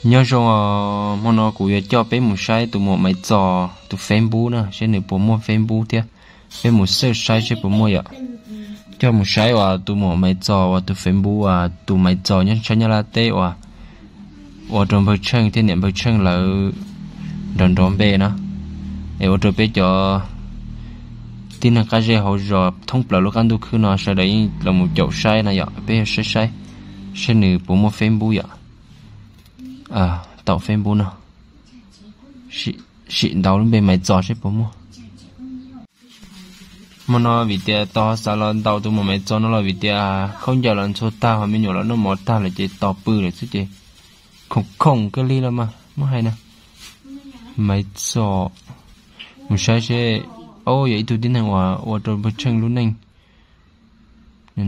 Nyob zoo, hmo no kuv yuav coj peb mus saib tus muam Maiv Txos tus Facebook na, seb nws puas muaj Facebook thiab. Peb mus search saib seb puas muaj yom. Coj mus saib uas tus muam Maiv Txos uas tus Facebook uas tus Maiv Txos nyob sab Nyab Laj teb uas ua rau Npawg Tsheej thiab niam Npawg Tsheej lawv nrov nrov npe na. Es ua rau peb cov tib neeg qab zej hauv zos thoob plaws lub qab ntuj khwb no sawv daws yeej los mus caum saib na yom, peb saib saib, saib nws puas muaj Facebook yom. Tau Facebook no, sim ntaus lub npe Maiv Txos seb puas muaj. Hmo no vim tias tos xav los ntaus tus muam Maiv Txos no los vim tias khaub ncaws los ntxhua tag, ho me nyuam los noj mov tag lawm ces tos pw lawm xwb ces khoom khoom kawg li los mas muab hais na. Maiv Txos, mus saib seb, o, yog ib tug tib neeg uas ua rau Npawg Tsheej lub neej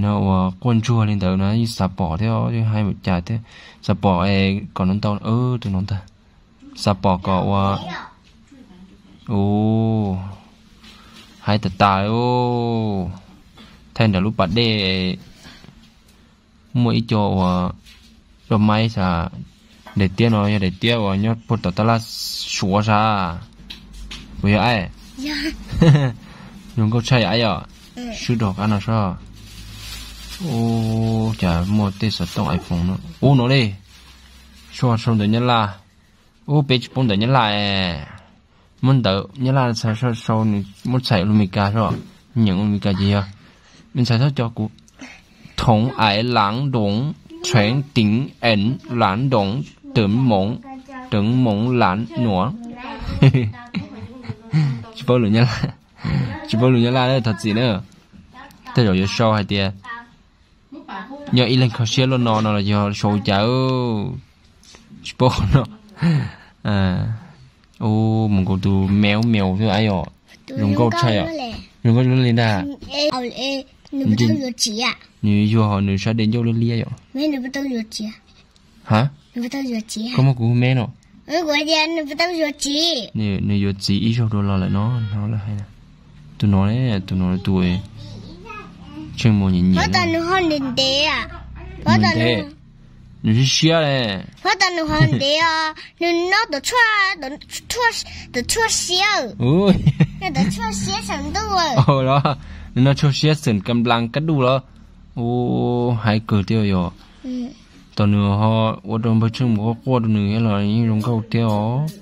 no uas quaj ntsuag li ntawd no yeej xav pom thiab, yeej hais mus cas thiab, xav pom es kom no ntau, tus no ntag, xav pom kom ua, u, hais tas tas, thaij nram lub pas dej muaj ib co uas doj maib xav, daim tiab no yog daim tiab uas nyob puag tom tab laj Suav sas, puas yog aib? Zoo nkauj tshaj yom aib yom. Swb rau qab no soj. U, cas muaj tej xov tooj iPhone no ub no li, soj sau ntawv Nyab Laj. Ub, peb tsis paub ntawv Nyab Laj. Muab ntawv Nyab Laj txhais soj sau, nws muab txhais lus Meskas soj, nyeem lus Meskas ces yog, nws txhais txhob cov kuv, thoov aiv laav nroov, tsheev tiiv eev laav nroov, teev moov, teev moov laav nuav. Tsis paub lus Nyab Laj, tsis paub lus Nyab Laj thov txim na. Tej zaum yuav sau hais tias nyob ib leeg kho siab luaj no no los yog sau cas, tsis paub no. U, mus nkaus tus mev mev thiab aib yom. Zoo nkauj tshaj yom. Zoo nkauj li ntag. Nws yuag ho nws sab de ncauj liab liab yom. Ha, koj muab kuv hu me no. Nws yuav txiv ib zaug dua los lawm no, hnov lawv hais. Tus no, tus no tus Tsheej Muas nyiam nyiam. Nws siab siab le. Nws noj tshuaj siab, nws noj tshuaj siab xeem kab nplas kab duj los. U, hais kawg thiab yom. Tau nws ho ua rau Npawg Tsheej Muas quaj quaj rau nws los yeej zoo nkauj thiab os.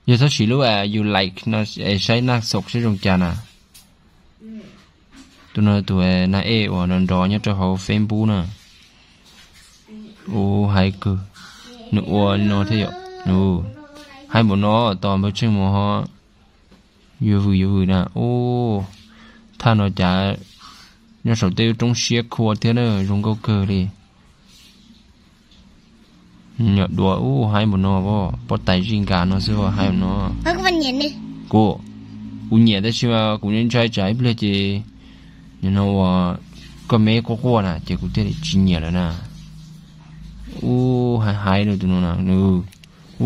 Yog txhob siv lub you like no, saib naj xaum saib zoo cas na. Tus no tus nag ej uas nrov nrov nyob rau hauv Facebook na. U, hais kawg, nws ua li no thiab yom. Hais npaum no tos Npawg Tsheej Muas ho yuav vwm yuav vwm na. U, thaj no cas nyob saum tej lub roob siab khua thiab na, zoo nkauj kawg li. Nyuam dua, u, hais npaum no, pob tais zij nkas no xwb hais npaum no. Kuv, kuv nyiam tab sis mas kuv ntshai tsam ib pliag ces nim no uas koj me quaj quaj na ces kuv thiaj li tsis nyiam lawm na. U, hais hais rau tus no na, u,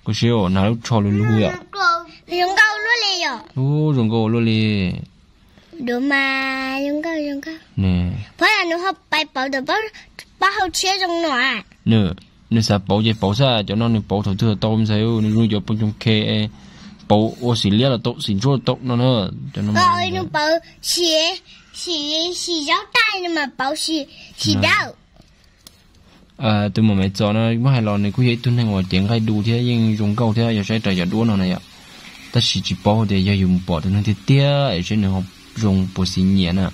koj siab na, lub tsho lug lug yom. U, zoo nkauj ua luaj li. Nws xav pauv ces pauv xwb, cov no nws pauv thaum twg tau ntxhais, nws zoo cov poj ntxoog khe, pauv ua xim liab los tau, xim ntsuab los tau no na. Cov no sim zaub tais mas pauv xim dawb. Tus muam Maiv Txos no muab hais los nws kuj yog ib tug neeg uas cev nqaij du thiab yeej zoo nkauj thiab, yog saib raws cov duab no na yom. Tab sis tsis paub tias yog yus mus pom tus neeg tiag tiag es saib nws ho zoo puas xis nyiam na.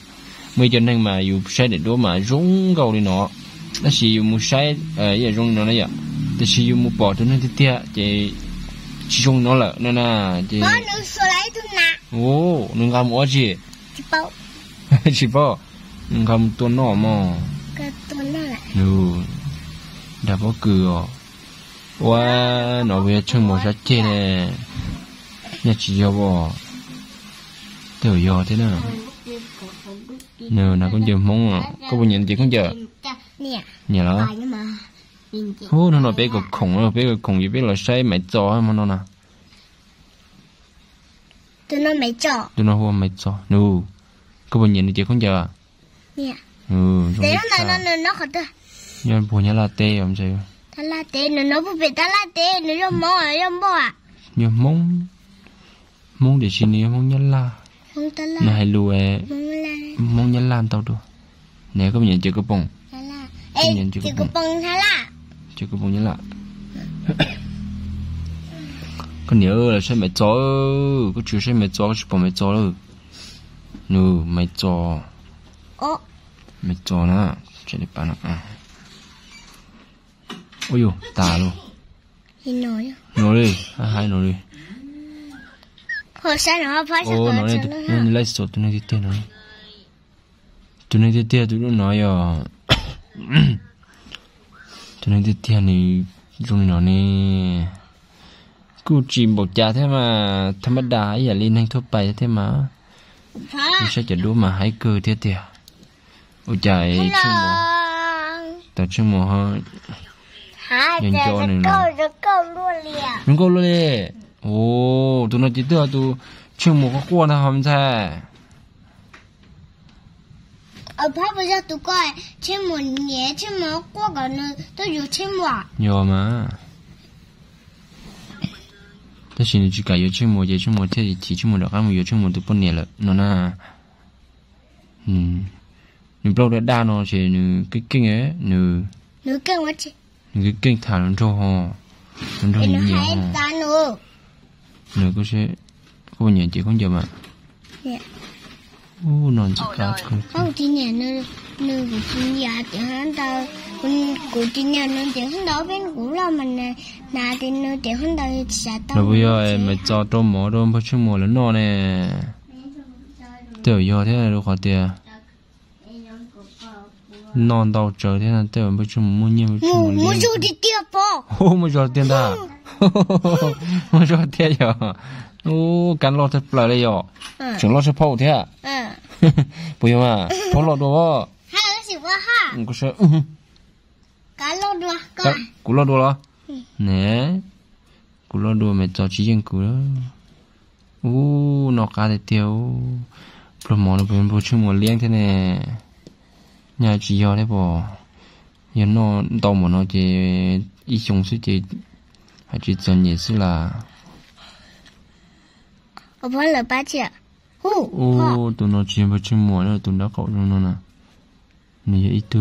Muaj ib co neeg mas yus saib daim duab mas zoo nkauj li no, tab sis yus mus saib ib yam zoo li no na yom, tiam sis yus mus pom tus neeg tiag tiag ces tsis zoo li no lawm no na. Ces nws nqa mus ua tsi? Tsis paub, nws nqa mus tua noj mog. Nws dag pob kws os. Ua, no kuj yog Tsheej Muas sab ceg ne, nyaj tsis yog os. Tej zaum yog thiab na. Nws na, koj ncaws Hmoob, koj puas nyiam ncaws khaub ncaws? Nyiam los? Hnub no peb kom khoom, peb kom khoom ces peb los saib Maiv Txos hmo no na. Tus no hu ua Maiv Txos. Koj puas nyiam nws cev khaub ncaws? Nyob puag Nyab Laj teb os ntag. Tab Laj teb, nws nyob puag pem Tab Laj teb, nws yog Hmoob yog Nplog? Yog Hmoob. Hmoob tiam sis nws yog Hmoob Nyab Laj. Nws hais lus Hmoob Nyab Laj ntau dua. Nws koj nyiam ces koj pom. Ces koj pom Nyab Laj. Koj niam, los saib Maiv Txos, koj tsis saib Maiv Txos koj tsis pom Maiv Txos lawm. Nws Maiv Txos. Maiv Txos na, tseem li pab no. Ua yus tas lawm. No li, hais no li. Tus neeg tiag tiag no, tus neeg tiag tiag tus lub no yog, tus neeg tiag tiag nws zoo li no ne. Kuj tsis npaum cas thiab mas, thab mab das ib yam li neeg thuaj pais thiab mas. Saib cov duab mas haib kawg thiab tiag. Ua cas Tsheej Muas, tas Tsheej Muas ho nco nco nws no. Zoo nkauj luaj li. Tus no ces twb yog tus Tsheej Muas quaj quaj ntag ho me ntxhais. Phab puas yog tus ko, Tsheej Muas niam Tsheej Muas quaj kom nws tuaj yuav Tsheej Muas. Yog mas. Tab sis nws tsis kam yuav Tsheej Muas ces Tsheej Muas thiaj chim, Tsheej Muas rov qab mus yuav Tsheej Muas tus poj niam lawm no na. Nws plaub daj daj no ces nws keej keej, nws, nws keej keej tham hluas nraug ho, hluas nraug nyiam nyiam ho. Nws kuj, kuj nyiam ces khaub ncaws mas. Ub, no ntxim qab kawg. Kuv tsis nyiam nws, kuv tsis nyiam tias hab ntawd, kuv tsis nyiam nws tias hab ntawd peb kuv loj mas hnav tias nws tias hab ntawd tsis tau. Los puas yog Maiv Txos rau mov rau npawg Tsheej Muas lawv noj ne? Tej zaum yog thiab rau qhov tias noj ntau tsawv thiab tej zaum npawg Tsheej Muas muaj nyiaj, muaj zog tiag tiag pom. Muaj zog tiag ntag. Muaj zog tiag yog. Ub, kab loj tag plaws li yom. Tseem loj tshaj phauj thiab. Puas yog mas phauj loj dua. Kuv loj dua los? Ne, kuv loj dua Maiv Txos tsis yeej kuv. Ub, noj qab tiag tiag. Pluag mov no puas yog npawg Tsheej Muas liab thiab ne? Nyaj tsis yog thiab pom. Yog noj ntau npaum no ces ib xyoo xwb ces hais tsis txog nyem xwb las. Ub, tus no tsis yog npawg Tsheej Muas, tus nraub qaum zoo no na. Nws yog ib tug,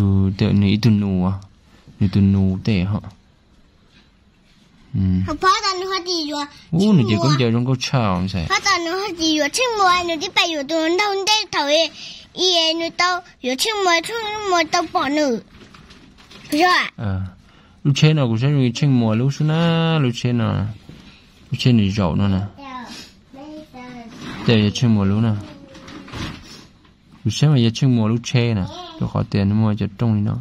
nws ib tug nus, nws tus nus tej ho. Ub, nws ces khaub ncaws zoo nkauj tshaj os. Phab tas nws ho tsis yuav Tsheej Muas, nws twb pais yuav tus nraug ntej thaum nws tau yuav Tsheej Muas, Tsheej Muas tau pom nws. Lub tsheb no kuv saib zoo li Tsheej Muas lub xwb na, lub tsheb no, lub tsheb nws zaum no na. Tej yog Tsheej Muas lub na. Kuv saib mas yog Tsheej Muas lub tsheb na, rau qhov tias nws muaj cov rooj li no.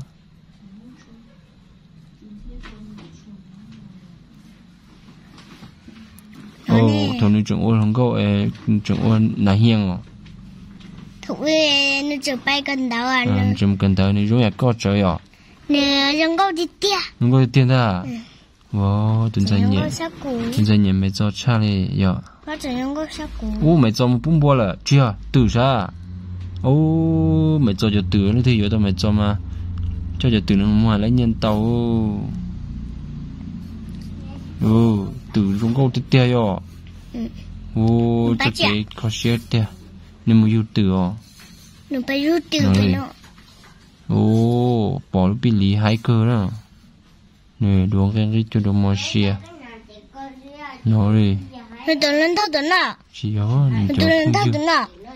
Thaum nws tseem ua hluas nkauj, nws tseem ua nav hias os. Nws tseem mus kawm ntawv nws zoo yam koj tsawv yom. Zoo nkauj tiag tiag ntag. Ua, tus ntxhais nyiam Maiv Txos tshaj li yom. Ub, Maiv Txos mus pub npua lawm, tsis yog twm sav. Ub, Maiv Txos cov twm leej twg yuav tau Maiv Txos mas coj cov twm no mus muag lawv nyiaj ntau. Twm zoo nkauj tiag tiag yom. Ub, txoj kev kho siab tiag. Nws mus yug twm os. Ub, pom lub pij liv haib kawg na. Nws duav nqi nqi cuag duav mos sia no li. Tsis yog,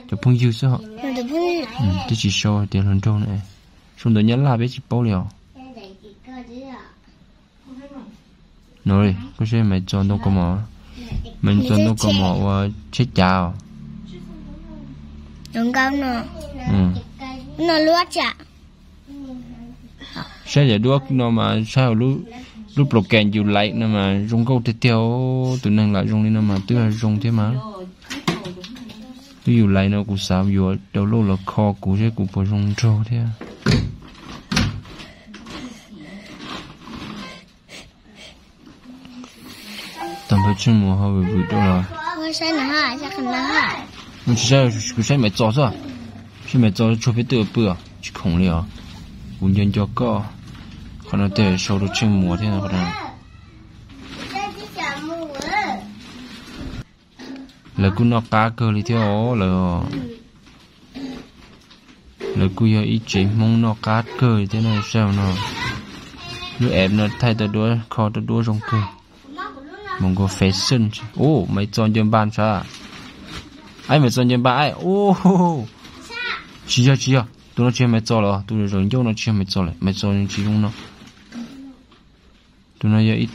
cov phooj ywg xwb. Twb tsis sau hais tias hluas nraug na. Sau ntawv Nyab Laj peb tsis paub li os. No li, koj saib Maiv Txos ntoo kaus mom, Maiv Txos ntoo kaus mom ua tsheb cav os. Saib cov duab no mas saib lub program yus laiv no mas zoo nkauj tiag tiag. Tus neeg lam zoo li no mas twb yog zoo thiab mas. Lub yus laiv no kuv xav yuav download los kho kuv seb kuv puas zoo nraug thiab. Tau npawg Tsheej Muas ho vwm vwm rau los. Tsis saib, kuv saib Maiv Txos xwb. Saib Maiv Txos tsuag peb twb pw os, tsis khoom li os. Kuv nco nco koj. Qhov no tej sau rau Tsheej Muas thiab. Lawv kuj noj qab kawg li thiab os lawv. Lawv kuj yog ib tsev Hmoob noj qab kawg li thiab no, saib no. Lub app no thaij tau duab, kho tau duab zoo kawg. Mus nkaus fashion. Ub, Maiv Txos ncaws npas sav. Aib, Maiv Txos ncaws npas aib. Ub, tsis yog, tsis yog, tus no tsis yog Maiv Txos lawm, tus zaum ncauj no tsis yog Maiv Txos lawm, Maiv Txos tsis zoo no. Tus no yog ib